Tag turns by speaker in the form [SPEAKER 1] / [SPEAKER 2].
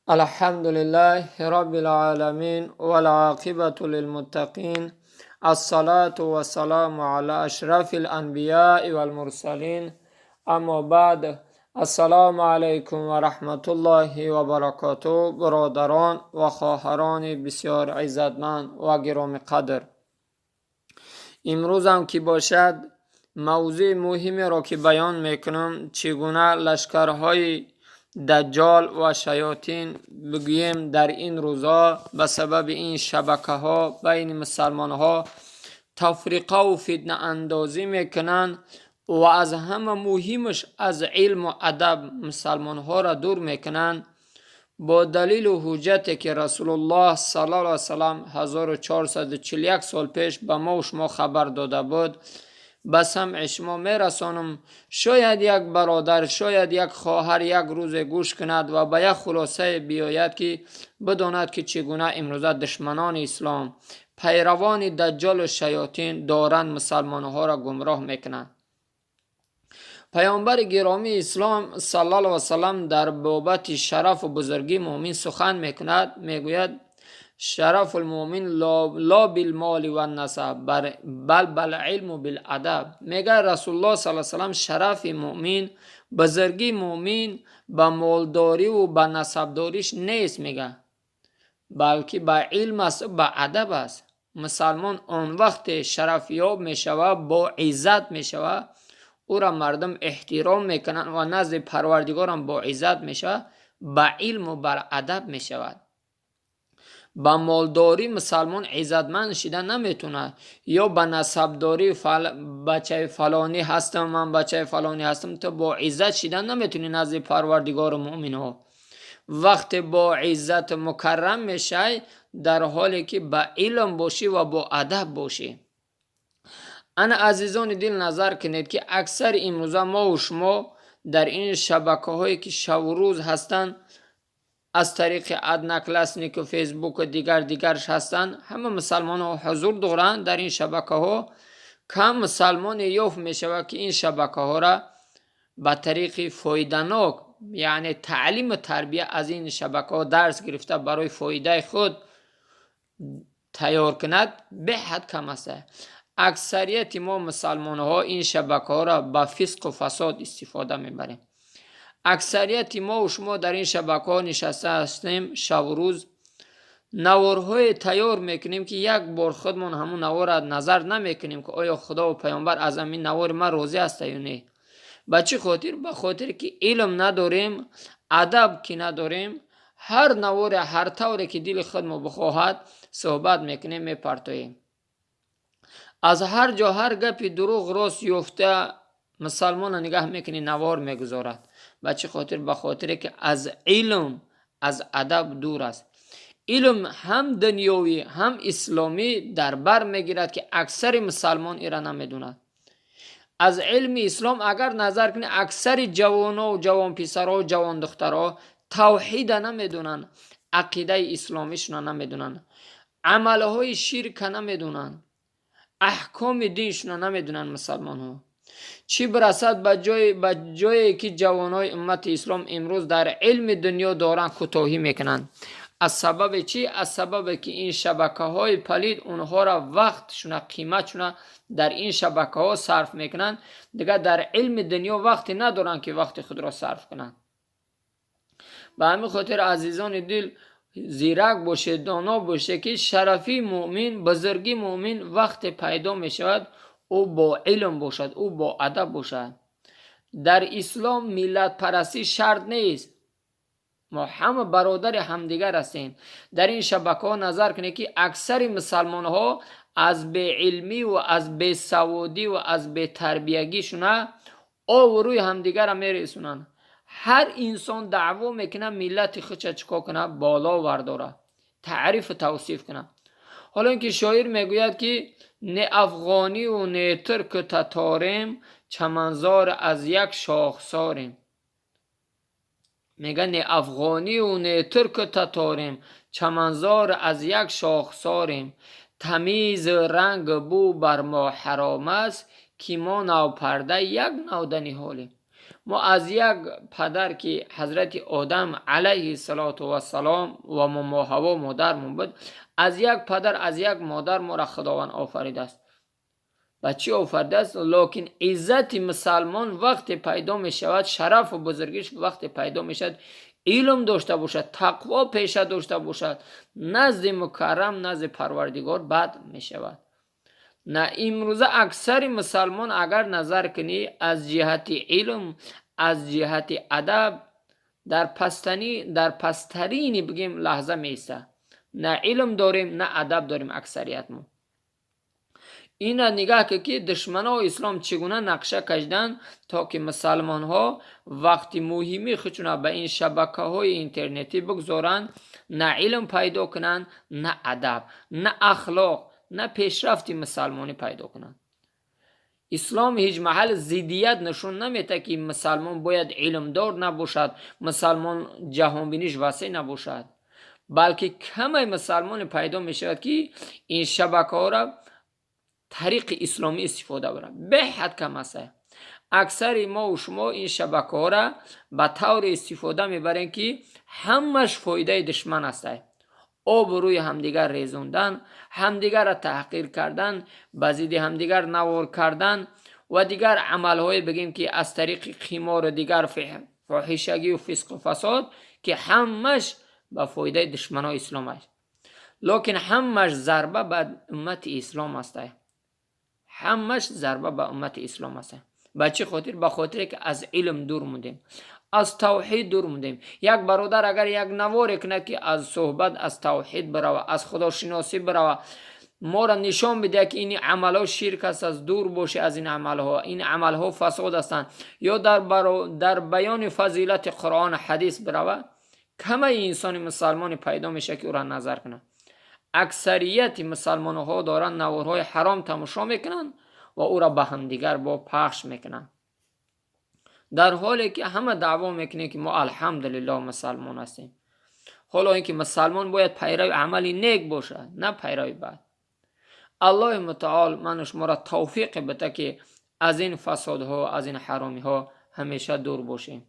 [SPEAKER 1] الحمد لله رب العالمين والعاقبة للمتقين، الصلاة والسلام على أشرف الأنبياء والمرسلين، أما بعد. السلام عليكم ورحمة الله وبركاته. Бародарон ва хоҳарони бисёр иззатманд ва гиромиқадр, имрӯзам ки бошад, мавзӯи муҳимеро ки баён мекунам, чӣ гуна лашкарҳои даҷҷол ва шаётин, бигӯем, дар ин рӯзҳо ба сабаби ин шабакаҳо байни мусалмонҳо тафриқаву фитнаандозӣ мекунанд ва аз ҳама муҳимаш аз илму адаб мусалмонҳоро дур мекунанд, бо далилу ҳуҷҷате ки Расулуллоҳ саллаллоҳу алайҳи васаллам 1441 сол пеш ба мо шумо хабар дода буд, ба самъи шумо мерасонам. Шояд як бародар, шояд як хоҳар як рӯзе гӯш кунад ва ба як хулосае биёяд, ки бидонад, ки чӣ гуна имрӯза душманони ислом, пайравони даҷҷолу шаётин доранд мусалмонҳоро гумроҳ мекунанд. Паёмбари гиромии ислом саллаллоҳу васаллам дар бобати шарафу бузургии муъмин сухан мекунад, мегӯяд: شرف المؤمن لا بالمال والنسب بل بالعلم بالأدب. Мегӯяд Расулуллоҳ саллаллоҳу васаллам: шарафи муъмин, бузургии муъмин ба молдориву ба насабдориш нест, мегӯяд, балки ба илм аст, ба адаб аст. Мусалмон он вақте шарафёб мешавад, бо иззат мешавад, ӯро мардум эҳтиром мекунанд ва назди Парвардигорам бо иззат мешавад, ба илму бар адаб мешавад. Ба молдорӣ мусалмон иззатманд шида наметавонад ё ба насабдорӣ, бачаи фалонӣ ҳастам, ман бачаи фалонӣ ҳастам, ту бо иззат шида наметавонӣ назди Парвардигору муъминҳо. Вақте бо иззат мукаррам мешавӣ, дар ҳоле ки ба илм бошӣ ва бо адаб бошӣ. Ана, азизони дил, назар кунед, ки аксари имрӯза мову шумо дар ин шабакаҳое ки шаву рӯз ҳастанд, аз тариқи Однокласснику, Фейсбуку дигар дигарш ҳастанд, ҳама мусалмонҳо ҳузур доранд дар ин шабакаҳо. Кам мусалмоне ёфт мешавад, ки ин шабакаҳоро ба тариқи фоиданок, яъне таълиму тарбия аз ин шабакаҳо дарс гирифта, барои фоидаи худ тайёр кунад, беҳад кам аст. Аксарияти мо мусалмонҳо ин шабакаҳоро ба фисқу фасод истифода мебарем. Аксарияти мову шумо дар ин шабакаҳо нишаста ҳастем, шаву рӯз наворҳое тайёр мекунем, ки як бор худмон ҳамун наворро назар намекунем, ки оё Худову паёмбар аз ҳамин навори ман розӣ ҳаста ё не. Ба чӣ хотир? Ба хотире ки илм надорем, адаб ки надорем, ҳар наворе ҳар тавре ки дили худмо бихоҳад, суҳбат мекунем, мепартоем. Аз ҳар ҷо ҳар гапи дурӯғ рост ёфта, мусалмона нигаҳ мекунӣ, навор мегузорад. Ба чӣ хотир? Ба хотире ки аз илм, аз адаб дур аст. Илм ҳам дунёвӣ, ҳам исломӣ дар бар мегирад, ки аксари мусалмон ира намедонад. Аз илми ислом агар назар кунӣ, аксари ҷавоно, ҷавонписаро, ҷавондухтаро тавҳида намедонанд, ақидаи исломишона намедонанд, амалҳои ширка намедонанд, аҳкоми диншона намедонанд мусалмонҳо. Чӣ бирасад ба ҷое ки ҷавонҳои уммати ислом имрӯз дар илми дунё доранд кӯтоҳӣ мекунанд. Аз сабаби чӣ? Аз сабабе ки ин шабакаҳои палид онҳоро вақтшуна, қиматшуна дар ин шабакаҳо сарф мекунанд. Дигар дар илми дунё вақте надоранд, ки вақти худро сарф кунанд. Ба ҳамин хотир, азизони дил, зирак бошед, доно бошед, ки шарафи муъмин, бузургии муъмин вақте пайдо мешавад, ӯ бо илм бошад, ӯ бо адаб бошад. Дар ислом миллатпарастӣ шарт нест, мо ҳама бародари ҳамдигар ҳастем. Дар ин шабакаҳо назар кунед, ки аксари мусалмонҳо аз беилмӣ ва аз бесаводӣ ва аз бетарбиягишуна ову рӯи ҳамдигарро мересонанд. Ҳар инсон даъво мекунад миллати худша чӣ кор кунад, боло вардорад, таърифу тавсиф кунад. Ҳоло ин ки шоир мегӯяд, ки не афғониву не турку таторем, чаманзор аз як шохсорем. Мега: не афғониву не турку таторем, чаманзор аз як шохсорем, тамизи ранг бу бар мо ҳаром аст, ки мо навпарда як навда ниҳолем. Мо аз як падар, ки ҳазрати Одам алайҳи салоту вассалом ва мо Ҳаво модармон буд, аз як падар, аз як модар моро Худованд офаридааст. Ба чӣ офаридааст? Лекин иззати мусалмон вақте пайдо мешавад, шарафу бузургиш вақте пайдо мешавад, илм дошта бошад, тақво пеша дошта бошад, назди мукаррам, назди Парвардигор бад мешавад. На имрӯза аксари мусалмон, агар назар кунӣ, аз ҷиҳати илм, аз ҷиҳати адаб дар пасттарини, бигем, лаҳза меистад. На илм дорем, на адаб дорем аксариятмо. Ина нигаҳ кун, ки душманои ислом чӣ гуна нақша кашиданд, то ки мусалмонҳо вақти муҳимии худшона ба ин шабакаҳои интернетӣ бигзоранд, на илм пайдо кунанд, на адаб, на ахлоқ, на пешрафти мусалмонӣ пайдо кунанд. Ислом ҳеҷ маҳал зиддият нишон наметаҳад, ки мусалмон бояд илмдор набошад, мусалмон ҷаҳонбиниш васеъ набошад, балки камай мусалмоне пайдо мешавад, ки ин шабакаҳоро тариқи исломӣ истифода барад. Беҳад кам аст. Аксари мову шумо ин шабакаҳоро ба тавре истифода мебарем, ки ҳамаш фоидаи душман аст: обрӯи ҳамдигар резондан, ҳамдигарро таҳқир кардан, ба зидди ҳамдигар навор кардан ва дигар амалҳое, бигем, ки аз тариқи қимору дигар фоҳишагию фисқу фасод, ки ҳамаш ба фоидаи душманои ислом аст. Лекин ҳамаш зарба ба уммати ислом аст, ҳамаш зарба ба уммати ислом аст. Ба чӣ хотир? Ба хотире ки аз илм дур мондем, аз тавҳид дур мондем. Як бародар агар як наворе кунад, ки аз суҳбат аз тавҳид бирава, аз худошиносӣ бирава, моро нишон бидиҳад, ки ин амалҳо ширк аст, аз дур бошӣ аз ин амалҳо, ин амалҳо фасод ҳастанд, ё дар баёни фазилати Қуръону ҳадис бирава, камаи инсони мусалмоне пайдо мешавад, ки ӯро назар кунад. Аксарияти мусалмонҳо доранд наворҳои ҳаром тамошо мекунанд ва ӯро ба ҳамдигар бо пахш мекунанд, дар ҳоле ки ҳама даъво мекунем, ки мо, алҳамдулиллоҳ, мусалмон ҳастем. Ҳоло ин ки мусалмон бояд пайрави амали нек бошад, на пайрави бад. Аллоҳи мутаол ману шуморо тавфиқе бита, ки аз ин фасодҳо, аз ин ҳаромиҳо ҳамеша дур бошем.